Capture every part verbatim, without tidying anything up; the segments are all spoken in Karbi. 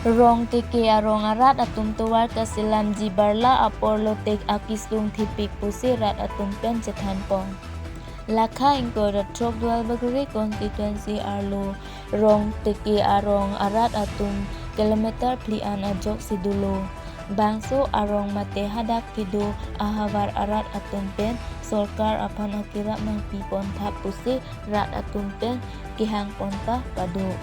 Rongteke arong arat atum tovar kaselamji barla apor lote akesung thepik pusi rat atum pen chethanpon. Lakha ingkoi ra throk Duarbagori constituency arlo Rongteke arong arat atum kilometer phli an ajok si dolo. Bangso arong mate hadak kedo ahavar arat atum pen sorkar aphan akerap nangpipon thap pusi rat atum pen kehangpon ta pado.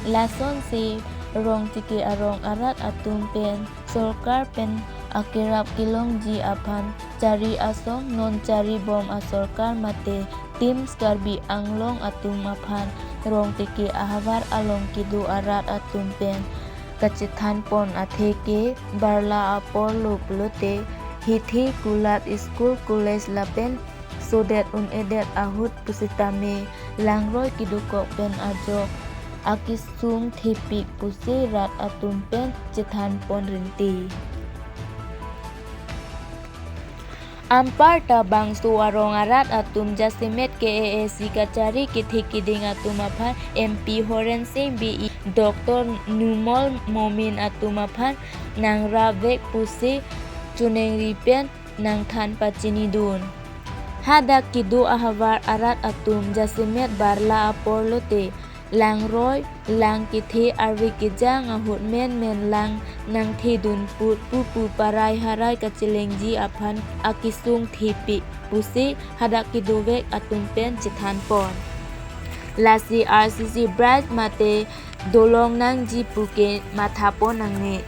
Lasonsi Rongteke arong arat atum pen sorkar pen akerap kelongji aphan chari asong non chari bom asorkar mate TIMS Karbi Anglong atum aphan Rongteke ahavar along kedo arat atum pen kachethanpon atheke barla apor lo pulote hithi kulat school college lapen sodet un-edet ahut pusitame langroi kedokok pen ajok akesung thepik pusi rat atum pen chethanpon rinti. Anparta bangso arong arat atum jasemet K A A C kachari kethe keding atum aphan M P Horen Sing Bey, Doctor Numal Momin atum aphan nangrapvek pusi choningri pen nangthan pachinidun. Hadak kedo ahavar arat atum jasemet barla apor lote langroi lang kethe arve kejang ahut menmen lang nangthedun put pupu parai harai kachelengji aphan akesung thepik pusi hadak kedovek atum pen chethanpon. Lasi R C C bridge mate dolong nangji puke mathapon nangne.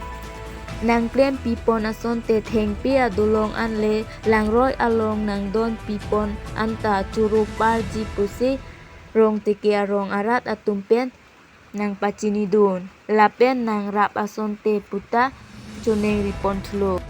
Nangklempipon asonte thengpi adolong anle langroi along nangdonpipon anta choro parji pusi Rongteke arong arat atum pen nangpachinidun lapen nangrap asonte puta choningripon thulo.